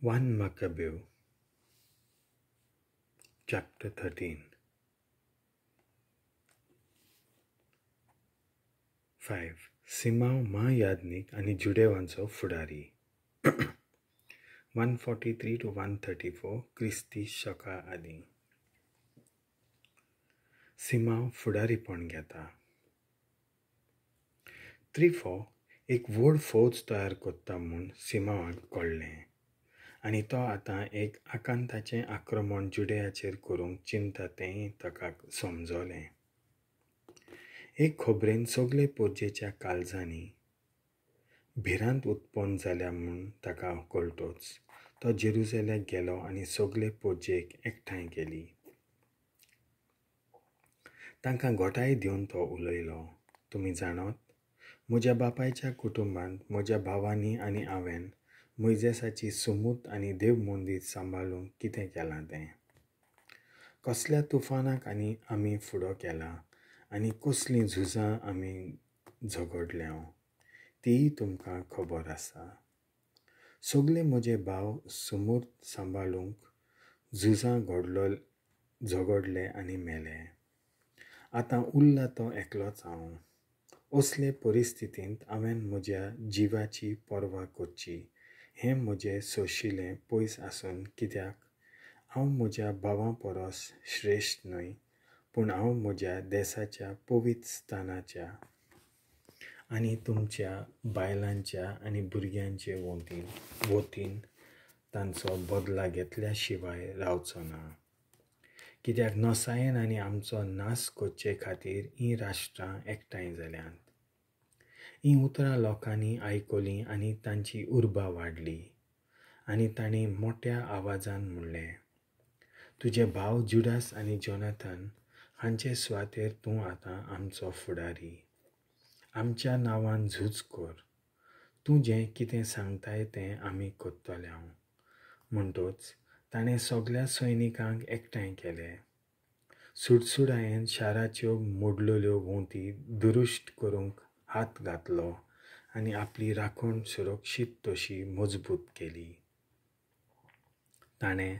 1 Maccabees chapter 13. 5. Simão म्हायाज्ञीक आनी जुदेवांचो फुडारी. 143 to 134 क्रिस्ती शका आदीं. सिमांव फुडारीपण घेता. त्रिफो एक व्हड फौज तयार करता म्हूण सिमांवाक कळ्ळें आनी तो आतां एक आकांताचें आक्रमण जुदेयाचेर करूंक चिंता तेंय ताका समजलें. एक खबरेन सगळे पोरजेच्या काळजांनी भिरांत उत्पन्न जाल्या म्हूण ताका कळटोच तो जेरुजलेमाक गेलो आनी सगळे पोरजेक एकठांय केली. तांकां घोटाय दिवन तो उलयलो, तुमी जाणत, म्हज्या बापायच्या कुटुंबांत म्हज्या भावांनी आनी हांवें मोयजेसाची सुमूत आनी देव मंदीर सांबाळूंक कितें केलां तें, कसल्या तुफानाक आनी आमी फुडो केला आनी कसलीं झुजां आमी झगडल्या तीय तुमकां खबर आसा. सगळे म्हजे भाव सुमूर्त सांबाळूंक झुजां झगडले आनी मेले. आतां उरला तो एकलोच हांव. असले परिस्थितींत हांवें म्हज्या जिवाची पर्वा करची हें म्हजें सोंशिल्लें पयस आसून, कित्याक हांव म्हज्या भावां परस श्रेश्ठ न्हय, पूण हांव म्हज्या देसाच्या पवित्र स्थानाच्या आनी तुमच्या बायलांच्या आनी भुरग्यांचे वतीन तांचो बदला घेतल्या शिवाय रावचो ना. कित्याक नसायेन आनी आमचो नाश करचे खातीर हीं राष्ट्रां एकठांय जाल्यांत. हीं उतरां लोकांनी आयकलीं आनी तांची उर्बा वाडली आनी तांणी मोट्या आवाजान म्हणलें, तुजे भाव जुडास आनी जोनाथन हांचे सुवातेर तूं आतां आमचो फुडारी. आमच्या नांवान झूज कर. तूं जें कितें सांगताय तें आमी करतले. म्हणटोच ताणें सगळ्या सैनिकांक एकठांय केले. सुडसुडायेन शाराच्यो मोडलेल्यो वण्टी दुरुस्त करूंक हात घातलो आनी आपली राखण सुरक्षीत तशी मजबूत केली. ताणें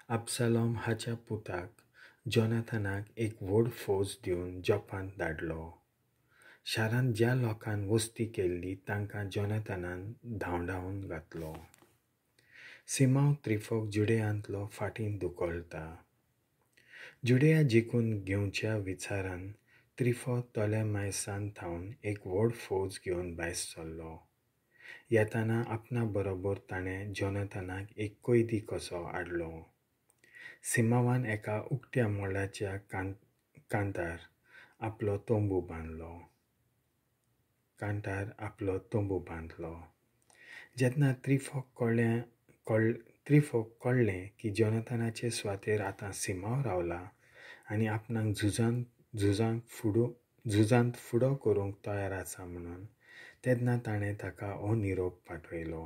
अब्सालोम हाच्या पुताक जोनाथनाक एक व्हड फौज दिवन जपांत धाडलो. शारांत ज्या लोकान वस्ती केल्ली तांकां जोनाथनान धांवडावन घातलो. सिमांव त्रिफोक जुदेयांतलो फाटीं धुकलता. जुदेया जिखून घेवच्या विचारान त्रिफो तोलेमायसान थावन एक व्हड फौज घेवन भायर सरलो. येताना आपणा बरोबर ताणें जोनाथनाक एक कैदी कसो हाडलो. सिमांवान एका उक्त्या मळाच्या कांतार आपलो तंबू बांदलो. जेन्ना त्रिफोक कळ्ळें की जोनाथनाचे सुवातेर आतां सिमांव रावला आनी आपणाक झुजांत फुडो करूंक तयार आसा म्हणून, तेन्ना ताणें ताका हो निरोप पाठयलो,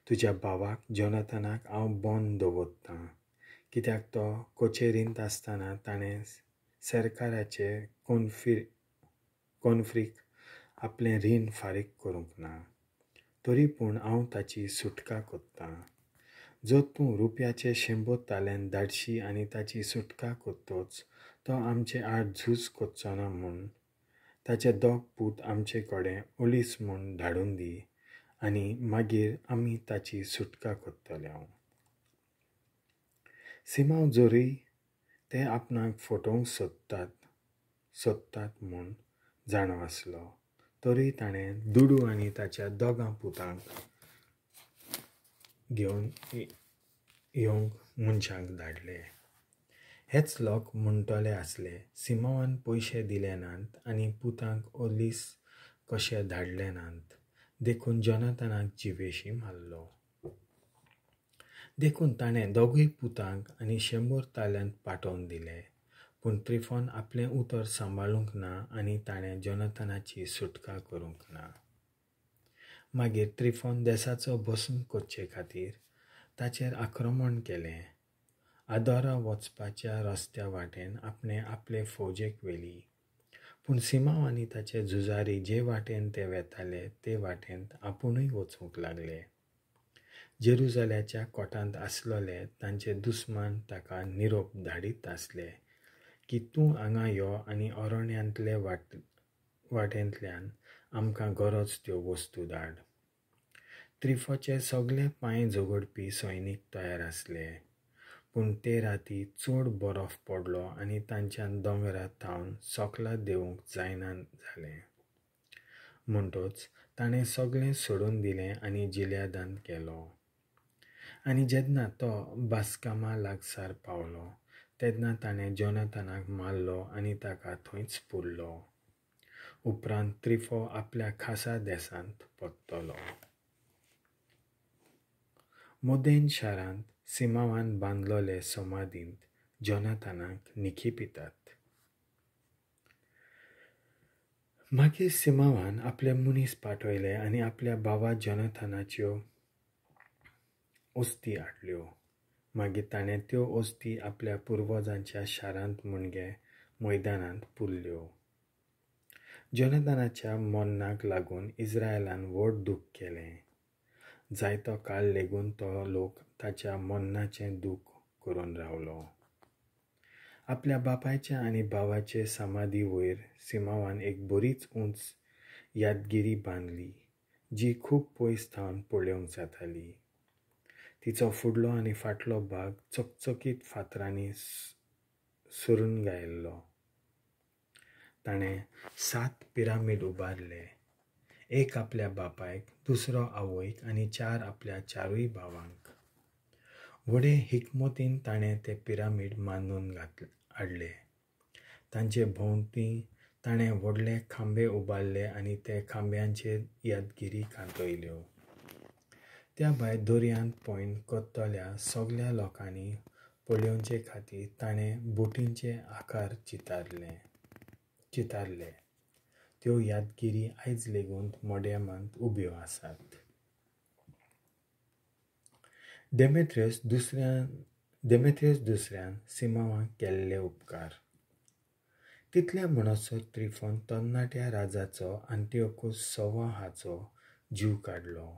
तुज्या भावाक जोनाथनाक हांव बंद दवरतां, कित्याक तो कचेरींत आसतना ताणें सरकाराचे कोनफ्रीक आपलें रीण फारीक करूंक ना. तरी पूण हांव ताची सुटका करतां. जर तूं रुपयाचे 100 तालेंत धाडशी आनी ताची सुटका करतोच तो आमचे आड झूज करचो ना म्हूण ताचे दोग पूत आमचे कडेन ओलीस म्हूण धाडून दी आनी मागीर आमी ताची सुटका करतले. सिमांव जरूय ते आपणाक फटोवंक सोदतात म्हूण जाणो आसलो, तरूय ताणें दुडू आनी ताच्या दोगां पुतांक घेवन येवंक मनशांक धाडले. हेच लोक म्हणटले आसले, सिमांवान पयशे दिले नात आनी पुतांक ओलीस कशे धाडले नात, देखून जोनाथनाक जिवेशी मारलो. देखून ताणें दोगूय पुतांक आनी 100 ताल्यांत पाठोवन दिले. पूण त्रिफोन आपलें उतर सांबाळूंक ना आनी ताणें जोनाथनाची सुटका करूंक ना. मागीर त्रिफोन देसाचो भस्म करचे खातीर ताचेर आक्रमण केलें. आदोरा वचपाच्या रस्त्या वाटेन आपणें आपले फौजेक व्हेली. पूण सिमांव आनी ताचे झुजारी जे वाटेन ते वेताले ते वाटेन आपुणूय वचूंक लागले. जेरुजाल्याच्या कोटांत आसलोले तांचे दुस्मान ताका निरोप धाडीत आसले की तूं हांगा यो आनी अरण्यांतले वाटेंतल्यान आमकां गरज त्यो वस्तू धाड. त्रिफोचे सगळे पांय झगडपी सैनीक तयार आसले, पूण ते राती चड बरफ पडलो आनी तांच्यान दोंगरा थावन सकला देंवूंक जायना जालें. म्हणटच ताणें सगळें सोडून दिलें आनी जिल्यादांत गेलो. आनी जेन्ना तो बास्कामा लागसार पावलो तेन्ना ताणें जोनाथानाक मारलो आनी ताका थंयच पुरलो. उपरांत त्रिफो आपल्या खासा देशांत परतलो. मोदेन शारांत सिमांवान बांदलोले समाधींत जोनाथानाक निखिपितात. मागीर सिमांवान आपले मनीस पाठयले आनी आपल्या भावा जोनाथानाच्यो अस्थी हाडल्यो. मागीर ताणें त्यो अस्थी आपल्या पुर्वजांच्या शारांत म्हणजे मैदानांत पुरल्यो. जोनाथानाच्या मरणाक लागून इस्रायलान व्हड दूख केलें. जायतो काळ लेगून तो लोक ताच्या मरणाचें दूख करून रावलो. आपल्या बापायच्या आनी भावाचे समाधी वयर सिमांवान एक बरीच उंच यादगिरी बांदली जी खूब पयस थावन पळोवंक जाताली. तिचो फुडलो आनी फाटलो भाग चकचकीत फातरांनी सुरून गायल्लो. ताणें 7 पिरामीड उबारले, एक आपल्या बापायक, दुसरो आवयक आनी 4 आपल्या चारूय भावांक. व्हडे हिकमतीन ताणें ते पिरामीड मांडून हाडले. तांचे भोंवती ताणें व्हडले खांबे उबारले आनी ते खांब्यांचेर यादगिरी कांतयल्यो. त्या भायर दर्यांत पॉयंट करतल्या सगल्या लोकांनी पळोवचे खातीर ताणें बोटींचे आकार चितारले. त्यो यादगिरी आयज लेगून मोड्यामांत उब्यो आसात. डेमेत्रियस दुसऱ्यान सिमांवाक केल्ले उपकार. तितल्या म्हणसर त्रिफोन तरणाट्या राजाचो आंटिओकस सवा हाचो जीव काडलो.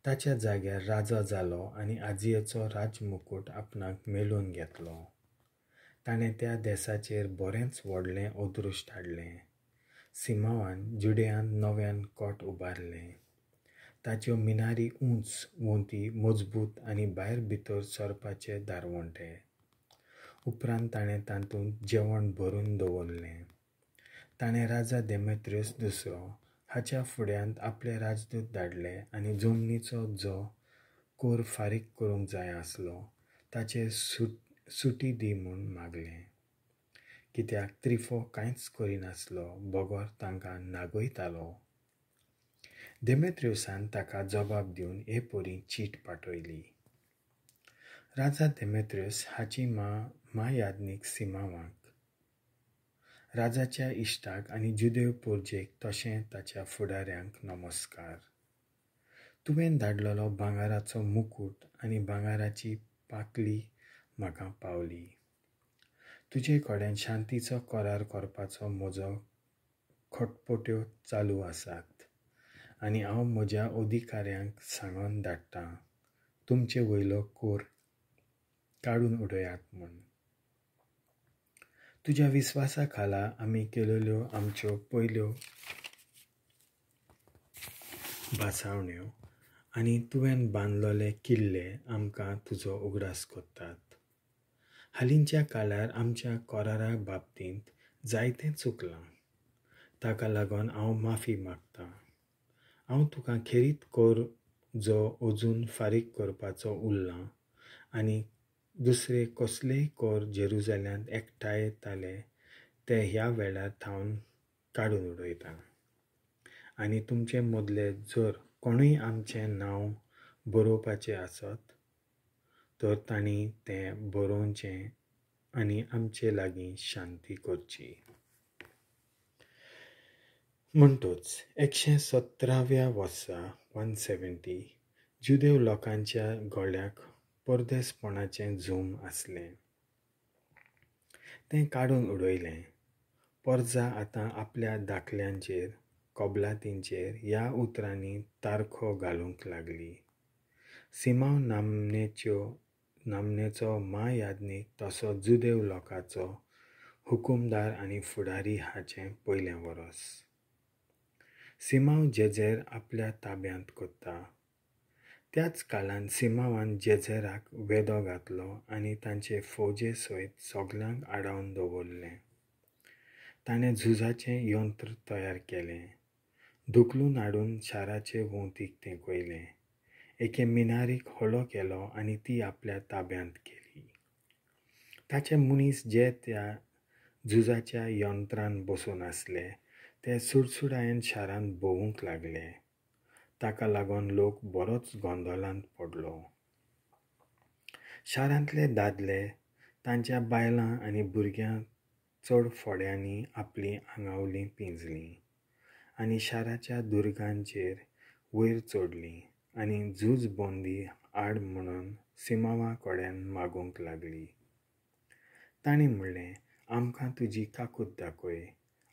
ताच्या जाग्यार राजा जालो आनी आजयेचो राजमुकूट आपणाक मेळोवन घेतलो. ताणें त्या देसाचेर बरेंच व्हडलें अदृश्ट हाडलें. सिमांवान जुडेयांत नव्यान कोट उबारलें. ताच्यो मिनारी उंच, वोंती मजबूत आनी भायर भितर सरपाचे दारवंटे. उपरांत ताणें तातूंत जेवण भरून दवरलें. ताणें राजा डेमेत्रियस दुसरो हाच्या फुड्यांत आपले राजदूत धाडले आनी जमनीचो जो कोर फारीक करूंक जाय आसलो ताचेर सुटी दी म्हूण मागलें. कित्याक त्रिफो कांयच करिनासलो बगर तांकां नागयतालो. डेमेत्रियसान ताका जबाब दिवन हे परी चीट पाठयली. राजा डेमेत्रियस हाची म्हायाज्ञीक सिमांवाक, राजाच्या इश्टाक आनी जुदेव पोरजेक तशें ताच्या फुडाऱ्यांक नमस्कार. तुवें धाडलेलो भांगराचो मुकूट आनी भांगराची पाकली म्हाका पावली. तुजे कडेन शांतीचो करार करपाचो म्हजो खटपट्यो चालू आसात आनी हांव म्हज्या अधिकाऱ्यांक सांगून धाडटां तुमचे वयलो कोर काडून उडयात म्हूण. तुज्या विस्वासा खाला आमी केलेल्यो आमच्यो पयल्यो भासावण्यो आनी तुवें बांदलोले किल्ले आमकां तुजो उगडास करतात. हालींच्या काळार आमच्या करारा बाबतींत जायतें चुकलां, ताका लागून हांव माफी मागतां. हांव तुका खेरीत कोर जो अजून फारीक करपाचो उरला आनी दुसरे कसलेय कोर जेरुजाल्यांत एकठांयताले ते ह्या वेळार थावन काडून उडयता. आनी तुमचे मदले जर कोणूय आमचें नांव बरोवपाचें आसत तर तांणी तें बरोवचें आनी आमचे लागीं शांती करची. म्हणटच 117व्या वर्सा 170 जुदेव लोकांच्या गळ्याक परदेसपणाचें झूम आसलें तें काडून उडयलें. परजा आतां आपल्या दाखल्यांचेर, कबलातींचेर ह्या उतरांनी तारखो घालूंक लागली. सिमांव नामनेचो म्हायाज्ञीक तसो जुदेव लोकाचो हुकुमदार आनी फुडारी हाचें पयलें वरस. सिमांव जेझेर आपल्या ताब्यांत कोत्ता. त्याच काळान सिमांवान जेझेराक वेदो घातलो आनी तांचे फौजे सयत सगल्यांक आडावन दवरलें. ताणें झुजाचें यंत्र तयार केलें, धुकलून हाडून शाराचे भोंवतीक तेंकयलें. एके मिनारीक हलो केलो आनी ती आपल्या ताब्यांत केली. ताचे मनीस जे त्या झुजाच्या यंत्रान बसून आसले ते सुडसुडायेन शारांत भोंवूंक लागले. ताका लागून लोक बरोच गोंदळांत पडलो. शारांतले दादले, तांच्या बायलां आनी भुरग्यां चड फोड्यांनी आपलीं आंगावलीं पिंजलीं आनी शाराच्या दुर्गांचेर वयर चडलीं आनी झूज बंदी आड म्हणून सिमांवा कडेन मागूंक लागली. तांणी म्हणलें, आमकां तुजी काकूत दाखय,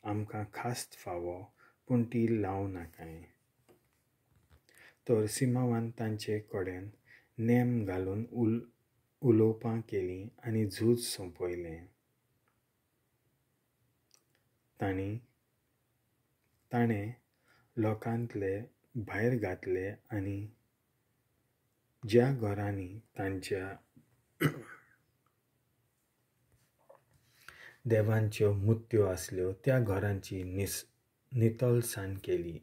आमकां खास्त फावो, पूण ती लावं नाकाय. तर सिमांवान तांचे कडेन नेम घालून उलोवपां केलीं आनी झूज सोंपयलें. ताणें लोकांतले भायर घातले आनी ज्या घरांनी तांच्या देवांच्यो मुर्त्यो आसल्यो त्या घरांची नितळसाण केली.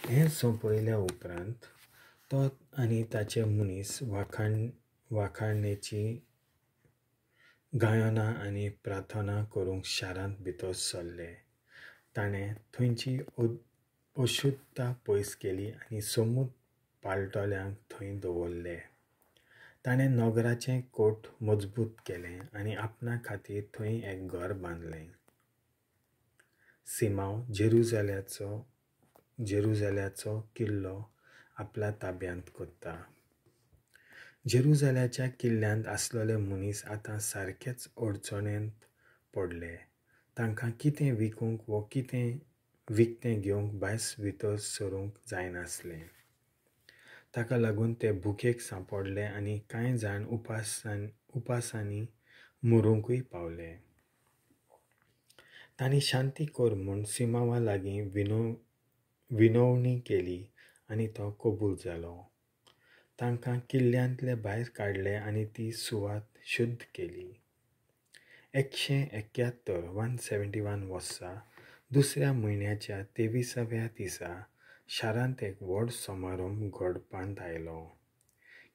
हें सोंपयल्या उपरांत तो आनी ताचे मनीस वाखाणेची गायनां आनी प्रार्थना करूंक शारांत भितर सरले. ताणें थंयची अशुद्धता पयस केली आनी सोमूत पाळटल्यांक थंय दवरले. ताणें नगराचें कोट मजबूत केलें आनी आपणा खातीर थंय एक घर बांदलें. सिमांव जेरुजाल्याचो किल्लो आपल्या ताब्यांत कोत्ता. जेरुजाल्याच्या किल्ल्यांत आसलेले मनीस आतां सारकेच अडचणेंत पडले. तांकां कितें विकूंक वो कितें विकतें घेवंक भायर भितर सरूंक जायनासलें. ताका लागून ते भुकेक सांपडले आनी कांय जाण उपासांनी मरूंकूय पावले. तांणी शांती कर म्हूण सिमांवा लागीं विनवणी केली आनी तो कबूल जालो. तांकां किल्ल्यांतले भायर काडले आनी ती सुवात शुद्ध केली. 171 171 वर्सा दुसऱ्या म्हयन्याच्या 23व्या दिसा शारांत एक व्हड समारंभ घडपांत आयलो,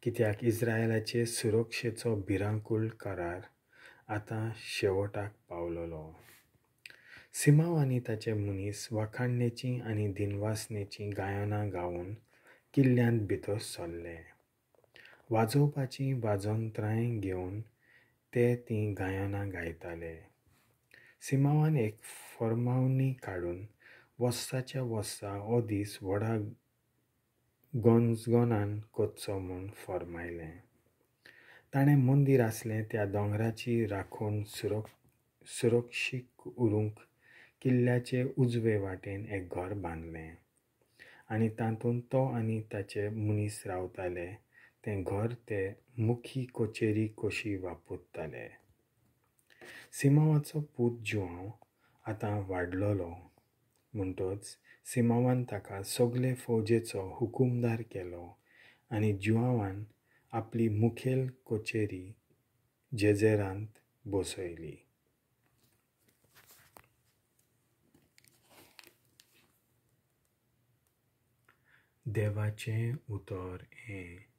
कित्याक इस्रायलाचे सुरक्षेचो भिरांकूळ करार आतां शेवटाक पावलेलो. सिमांव आनी ताचे मनीस वाखाणणेचीं आनी दिनवासनेचीं गायनां गावन किल्ल्यांत भितर सरले. वाजोवपाचीं वाजंत्रांय घेवन ते तीं गायनां गायताले. सिमांवान एक फर्मावणी काडून वर्साच्या वर्सा हो दीस व्हडा गंजगनान करचो म्हूण फर्मायलें. ताणें मंदीर आसलें त्या दोंगराची राखण सुरक्षीक उरूंक किल्ल्याचे उजवे वाटेन एक घर बांदलें आनी तातूंत तो आनी ताचे मनीस रावताले. तें घर ते मुखी कचेरी कशी वापरताले. सिमांवाचो पूत जुआंव आतां वाडलेलो म्हणटच सिमांवान ताका सगळे फौजेचो हुकुमदार केलो आनी जुआंवान आपली मुखेल कचेरी जेझेरांत बसयली. देवाचें उतर हें